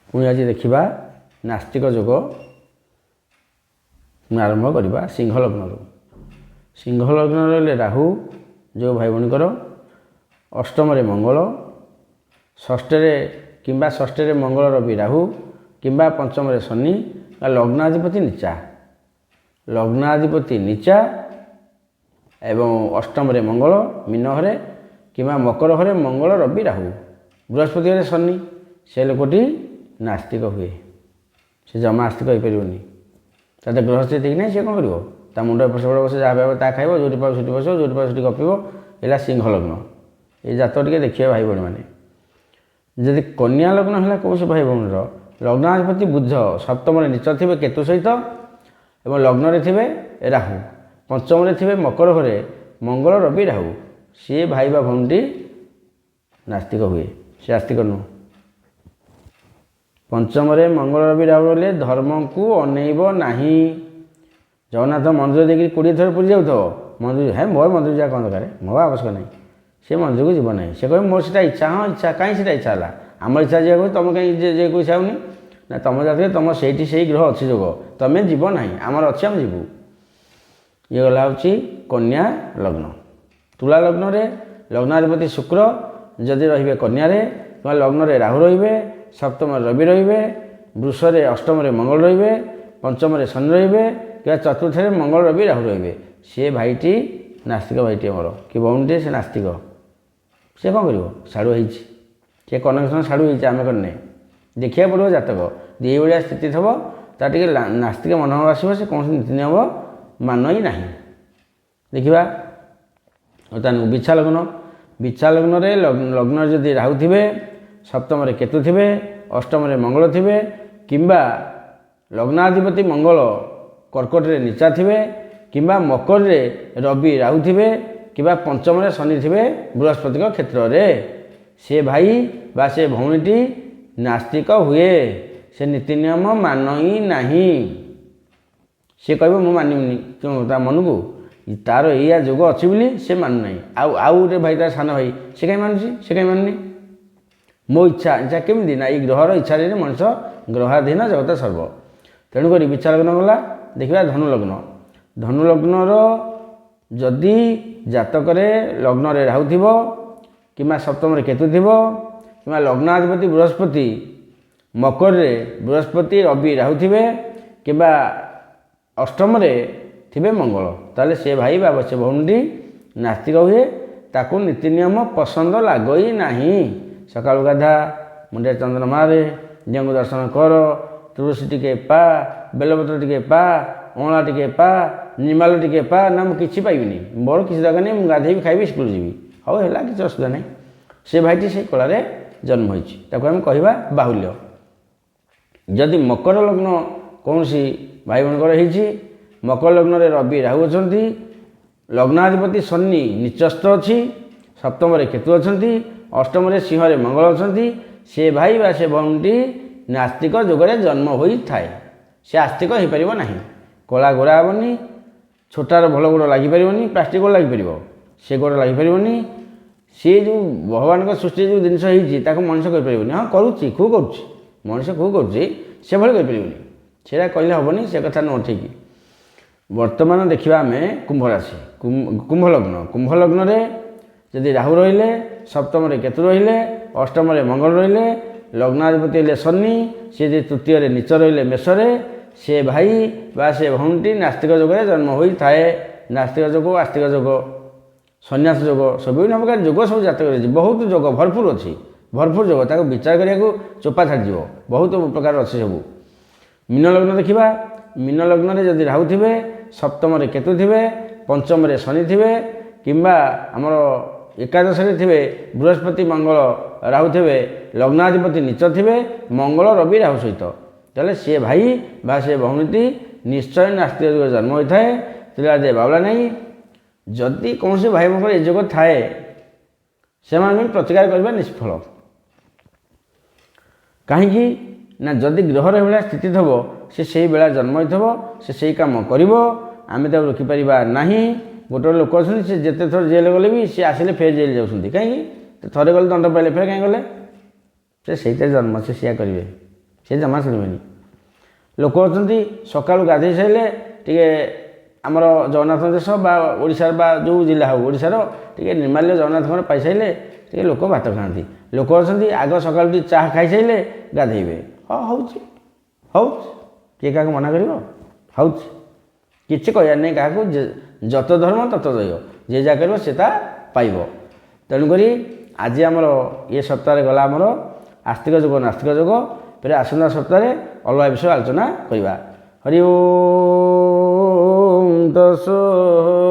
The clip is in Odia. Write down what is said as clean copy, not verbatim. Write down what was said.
ପୁଣି ଆଜି ଦେଖିବା ନାସ୍ତିକ ଯୋଗ। ପୁଣି ଆରମ୍ଭ କରିବା ସିଂହ ଲଗ୍ନରୁ। ସିଂହ ଲଗ୍ନରେ ରହିଲେ ରାହୁ ଯେଉଁ ଭାଇ ଭଉଣୀଙ୍କର, ଅଷ୍ଟମରେ ମଙ୍ଗଳ, ଷଷ୍ଠରେ କିମ୍ବା ଷଷ୍ଠରେ ମଙ୍ଗଳ ରବି ରାହୁ କିମ୍ବା ପଞ୍ଚମରେ ଶନି ବା ଲଗ୍ନାଧିପତି ନିଚା, ଲଗ୍ନାଧିପତି ନିଚା ଏବଂ ଅଷ୍ଟମରେ ମଙ୍ଗଳ ମୀନ ଘରେ କିମ୍ବା ମକର ଘରେ ମଙ୍ଗଳ ରବି ରାହୁ, ବୃହସ୍ପତି ଘରେ ଶନି, ସେ ଲୋକଟି ନାସ୍ତିକ ହୁଏ। ସେ ଜମା ଆସ୍ତିକ ହେଇପାରିବନି। ତା ତ ଗ୍ରହ ସ୍ଥିତି ନାହିଁ, ସେ କ'ଣ କରିବ? ତା ମୁଣ୍ଡ ଏପଟ ସେପଟ ବସେ, ଯାହା ପାଇବ ତାହା ଖାଇବ, ଯେଉଁଠି ପାଇବ ସେଠି ବସିବ, ଯେଉଁଠି ପାଇବ ସେଠି ଗପିବ। ହେଲା ସିଂହ ଲଗ୍ନ। ଏ ଜାତକ ଟିକେ ଦେଖିବେ ଭାଇ ଭଉଣୀମାନେ। ଯଦି କନ୍ୟା ଲଗ୍ନ ହେଲା କୌଣସି ଭାଇ ଭଉଣୀର, ଲଗ୍ନାଧିପତି ବୁଧ ସପ୍ତମରେ ନିଚ ଥିବେ କେତୁ ସହିତ ଏବଂ ଲଗ୍ନରେ ଥିବେ ରାହୁ, ପଞ୍ଚମରେ ଥିବେ ମକର ଘରେ ମଙ୍ଗଳ ରବି ରାହୁ, ସିଏ ଭାଇ ବା ଭଉଣୀଟି ନାସ୍ତିକ ହୁଏ। ସେ ଆସ୍ତିକ ନୁହଁ। ପଞ୍ଚମରେ ମଙ୍ଗଳ ରବି ରାହୁ ରହିଲେ ଧର୍ମକୁ ଅନେଇବ ନାହିଁ। ଜଗନ୍ନାଥ ମନ୍ଦିର ଦେଇକରି 20 ଥର ପୁରୀ ଯାଉଥିବ, ମନ୍ଦିର ହେ ମୋର ମନ୍ଦିର ଯିବା କ'ଣ ଦରକାର, ମୋର ଆବଶ୍ୟକ ନାହିଁ। ସେ ମନ୍ଦିରକୁ ଯିବ ନାହିଁ। ସେ କହିବ ମୋର ସେଇଟା ଇଚ୍ଛା। ହଁ ଇଚ୍ଛା, କାହିଁ ସେଇଟା ଇଚ୍ଛା ହେଲା? ଆମର ଇଚ୍ଛା ଯିବାକୁ, ତୁମେ କାହିଁ ଯିବାକୁ ଇଚ୍ଛା ହେଉନି? ନା ତୁମ ଜାତିରେ ତୁମ ସେଇଠି ସେଇ ଗ୍ରହ ଅଛି ଯୋଗ, ତୁମେ ଯିବ ନାହିଁ। ଆମର ଅଛି, ଆମେ ଯିବୁ। ଇଏ ଗଲା ହେଉଛି କନ୍ୟା ଲଗ୍ନ। ତୁଳା ଲଗ୍ନରେ ଲଗ୍ନାଧିପତି ଶୁକ୍ର ଯଦି ରହିବେ କନ୍ୟାରେ କିମ୍ବା ଲଗ୍ନରେ ରାହୁ ରହିବେ, ସପ୍ତମରେ ରବି ରହିବେ, ବୃଷରେ ଅଷ୍ଟମରେ ମଙ୍ଗଳ ରହିବେ, ପଞ୍ଚମରେ ଶନି ରହିବେ କିମ୍ବା ଚତୁର୍ଥରେ ମଙ୍ଗଳ ରବି ରାହୁ ରହିବେ, ସିଏ ଭାଇଟି ନାସ୍ତିକ। ଭାଇଟି ଆମର କି ଭଉଣୀଟିଏ ସେ ନାସ୍ତିକ। ସେ କ'ଣ କରିବ? ସାଡ଼ୁ ହେଇଛି, ସେ କନେକ୍ସନ୍ ସାଡ଼ୁ ହେଇଛି, ଆମେ କରିନେ। ଦେଖିବାକୁ ପଡ଼ିବ ଜାତକ। ଏଇଭଳିଆ ସ୍ଥିତି ଥିବ, ତା ଟିକେ ନାସ୍ତିକ ମନୋଭାବ ଆସିବ, ସେ କୌଣସି ନୀତି ନିୟମ ମାନଇ ନାହିଁ। ଦେଖିବା ବର୍ତ୍ତମାନ ବିଛା ଲଗ୍ନ। ବିଛା ଲଗ୍ନରେ ଲଗ୍ନରେ ଯଦି ରାହୁ ଥିବେ, ସପ୍ତମରେ କେତୁ ଥିବେ, ଅଷ୍ଟମରେ ମଙ୍ଗଳ ଥିବେ କିମ୍ବା ଲଗ୍ନାଧିପତି ମଙ୍ଗଳ କର୍କଟରେ ନିଚା ଥିବେ କିମ୍ବା ମକରରେ ରବି ରାହୁ ଥିବେ କିମ୍ବା ପଞ୍ଚମରେ ଶନି ଥିବେ ବୃହସ୍ପତିଙ୍କ କ୍ଷେତ୍ରରେ, ସେ ଭାଇ ବା ସେ ଭଉଣୀଟି ନାସ୍ତିକ ହୁଏ। ସେ ନୀତି ନିୟମ ମାନଇ ନାହିଁ। ସେ କହିବ ମୁଁ ମାନିବିନି। ତା ମନକୁ ତାର ଏଇଆ ଯୋଗ ଅଛି ବୋଲି ସେ ମାନୁନାହିଁ। ଆଉ ଆଉ ଗୋଟେ ଭାଇ, ତାର ସାନ ଭାଇ, ସେ କାହିଁ ମାନୁଛି? ସେ କାହିଁ ମାନୁନି? ମୋ ଇଚ୍ଛା। ଇଚ୍ଛା କେମିତି? ନା ଏଇ ଗ୍ରହର ଇଚ୍ଛାରେ ମଣିଷ ଗ୍ରହାଧୀନ ଜଗତ ସର୍ବ। ତେଣୁକରି ବିଛା ଲଗ୍ନ ଗଲା। ଦେଖିବା ଧନୁ ଲଗ୍ନ। ଧନୁ ଲଗ୍ନର ଯଦି ଜାତକରେ ଲଗ୍ନରେ ରାହୁ ଥିବ କିମ୍ବା ସପ୍ତମରେ କେତୁ ଥିବ କିମ୍ବା ଲଗ୍ନାଧିପତି ବୃହସ୍ପତି ମକରରେ ବୃହସ୍ପତି ରବି ରାହୁ ଥିବେ କିମ୍ବା ଅଷ୍ଟମରେ ଥିବେ ମଙ୍ଗଳ, ତାହେଲେ ସେ ଭାଇ ବା ସେ ଭଉଣୀଟି ନାସ୍ତିକ ହୁଏ। ତାକୁ ନୀତି ନିୟମ ପସନ୍ଦ ଲାଗଇ ନାହିଁ। ସକାଳୁ ଗାଧା, ମୁଣ୍ଡରେ ଚନ୍ଦନ ମାରେ, ଦିଅଙ୍କୁ ଦର୍ଶନ କର, ତୁଳସୀ ଟିକେ ପା, ବେଲପତ୍ର ଟିକେ ପା, ଅଁଳା ଟିକେ ପା, ନିମାଲ ଟିକେ ପା, ନା ମୁଁ କିଛି ପାଇବିନି, ମୋର କିଛି ଦରକାର ନାହିଁ, ମୁଁ ଗାଧେଇବି, ଖାଇବି, ସ୍କୁଲ ଯିବି। ହଉ ହେଲା, କିଛି ଅସୁବିଧା ନାହିଁ। ସେ ଭାଇଟି ସେଇ କଳାରେ ଜନ୍ମ ହୋଇଛି, ତାକୁ ଆମେ କହିବା ବାହୁଲ୍ୟ। ଯଦି ମକର ଲଗ୍ନ କୌଣସି ଭାଇ ଭଉଣୀଙ୍କର ହେଇଛି, ମକର ଲଗ୍ନରେ ରବି ରାହୁ ଅଛନ୍ତି, ଲଗ୍ନାଧିପତି ଶନି ନିଚସ୍ଥ ଅଛି, ସପ୍ତମରେ କେତୁ ଅଛନ୍ତି, ଅଷ୍ଟମରେ ସିଂହରେ ମଙ୍ଗଳ ଅଛନ୍ତି, ସେ ଭାଇ ବା ସେ ଭଉଣୀଟି ନାସ୍ତିକ ଯୋଗରେ ଜନ୍ମ ହୋଇଥାଏ। ସେ ଆସ୍ତିକ ହୋଇପାରିବ ନାହିଁ। କଳା ଗୋରା ହେବନି, ଛୋଟାର ଭଲ ଗୋଡ଼ ଲାଗିପାରିବନି, ପ୍ଲାଷ୍ଟିକ୍ ଗୋଡ଼ ଲାଗିପାରିବ, ସେ ଗୋଡ଼ ଲାଗିପାରିବନି। ସିଏ ଯେଉଁ ଭଗବାନଙ୍କ ସୃଷ୍ଟି ଯେଉଁ ଜିନିଷ ହେଇଛି ତାକୁ ମଣିଷ କରିପାରିବନି। ହଁ କରୁଛି, ଖୁବ କରୁଛି, ମଣିଷ ଖୁବ କରୁଛି, ସେଭଳି କରିପାରିବନି। ସେଇଟା କହିଲେ ହେବନି, ସେ କଥା ନୁହଁ ଠିକ୍। ବର୍ତ୍ତମାନ ଦେଖିବା ଆମେ କୁମ୍ଭ ରାଶି, କୁମ୍ଭ ଲଗ୍ନ। କୁମ୍ଭ ଲଗ୍ନରେ ଯଦି ରାହୁ ରହିଲେ, ସପ୍ତମରେ କେତୁ ରହିଲେ, ଅଷ୍ଟମରେ ମଙ୍ଗଳ ରହିଲେ, ଲଗ୍ନାଧିପତି ହେଲେ ଶନି, ସେ ଯଦି ତୃତୀୟରେ ନିଚ ରହିଲେ ମେଷରେ, ସେ ଭାଇ ବା ସେ ଭଉଣୀଟି ନାସ୍ତିକ ଯୋଗରେ ଜନ୍ମ ହୋଇଥାଏ। ନାସ୍ତିକ ଯୋଗ, ଆସ୍ତିକ ଯୋଗ, ସନ୍ନ୍ୟାସ ଯୋଗ, ସବୁ ବିଭିନ୍ନ ପ୍ରକାର ଯୋଗ ସବୁ ଜାତକରେ ଅଛି। ବହୁତ ଯୋଗ ଭରପୁର ଅଛି, ଭରପୁର ଯୋଗ, ତାକୁ ବିଚାର କରିବାକୁ ଚୋପା ଛାଡ଼ିଯିବ। ବହୁତ ପ୍ରକାର ଅଛି ସବୁ। ମୀନ ଲଗ୍ନ ଦେଖିବା। ମୀନ ଲଗ୍ନରେ ଯଦି ରାହୁ ଥିବେ, ସପ୍ତମରେ କେତୁ ଥିବେ, ପଞ୍ଚମରେ ଶନି ଥିବେ କିମ୍ବା ଆମର ଏକାଦଶରେ ଥିବେ ବୃହସ୍ପତି ମଙ୍ଗଳ ରାହୁ ଥିବେ, ଲଗ୍ନାଧିପତି ନିଚ ଥିବେ ମଙ୍ଗଳ ରବି ରାହୁ ସହିତ, ତାହେଲେ ସେ ଭାଇ ବା ସେ ଭଉଣୀଟି ନିଶ୍ଚୟ ନାସ୍ତିକ ଯୋଗ ଜନ୍ମ ହୋଇଥାଏ। ତିଳାଦେ ବାଉଳା ନାହିଁ। ଯଦି କୌଣସି ଭାଇ ଭଉଣୀଙ୍କର ଏ ଯୋଗ ଥାଏ, ସେମାନେ ବି ପ୍ରତିକାର କରିବା ନିଷ୍ଫଳ। କାହିଁକି ନା ଯଦି ଗ୍ରହର ଏଭଳିଆ ସ୍ଥିତି ଥିବ, ସେ ସେଇ ବେଳା ଜନ୍ମ ହୋଇଥିବ, ସେ ସେଇ କାମ କରିବ, ଆମେ ତାକୁ ରୋକିପାରିବା ନାହିଁ। ଗୋଟେ ଗୋଟେ ଲୋକ ଅଛନ୍ତି, ସେ ଯେତେ ଥର ଜେଲ୍ ଗଲେ ବି ସେ ଆସିଲେ ଫେର ଜେଲ୍ ଯାଉଛନ୍ତି। କାହିଁକି? ଥରେ ଗଲେ ଦଣ୍ଡ ପାଇଲେ, ଫେର କାହିଁ ଗଲେ? ସେ ସେଇଥିରେ ଜନ୍ମ, ସେ ସେଇଆ କରିବେ। ସେ ଜମା ଶୁଣିବେନି। ଲୋକ ଅଛନ୍ତି, ସକାଳୁ ଗାଧୋଇ ସାରିଲେ ଟିକେ ଆମର ଜଗନ୍ନାଥ ଦେଶ ବା ଓଡ଼ିଶାର ବା ଯେଉଁ ଜିଲ୍ଲା ହେଉ, ଓଡ଼ିଶାର ଟିକେ ନିର୍ମାଲ୍ୟ ଜଗନ୍ନାଥଙ୍କର ପାଇସାରିଲେ ଟିକେ ଲୋକ ଭାତ ଖାଆନ୍ତି। ଲୋକ ଅଛନ୍ତି, ଆଗ ସକାଳୁ ଟିକେ ଚାହା ଖାଇସାରିଲେ ଗାଧେଇବେ। ହଁ, ହେଉଛି, ହେଉଛି, କିଏ କାହାକୁ ମନା କରିବ? ହେଉଛି, କିଛି କହିବାର ନାହିଁ କାହାକୁ। ଯତ ଧର୍ମ ତତ ଜୟ, ଯିଏ ଯାହା କରିବ ସେ ତା ପାଇବ। ତେଣୁକରି ଆଜି ଆମର ଏ ସପ୍ତାହରେ ଗଲା ଆମର ଆସ୍ତିକ ଯୋଗ, ନାସ୍ତିକ ଯୋଗ। ଫେରେ ଆସନ୍ତା ସପ୍ତାହରେ ଅଲଗା ବିଷୟ ଆଲୋଚନା କରିବା। ହରି ଓଁ ତତ୍ସତ୍।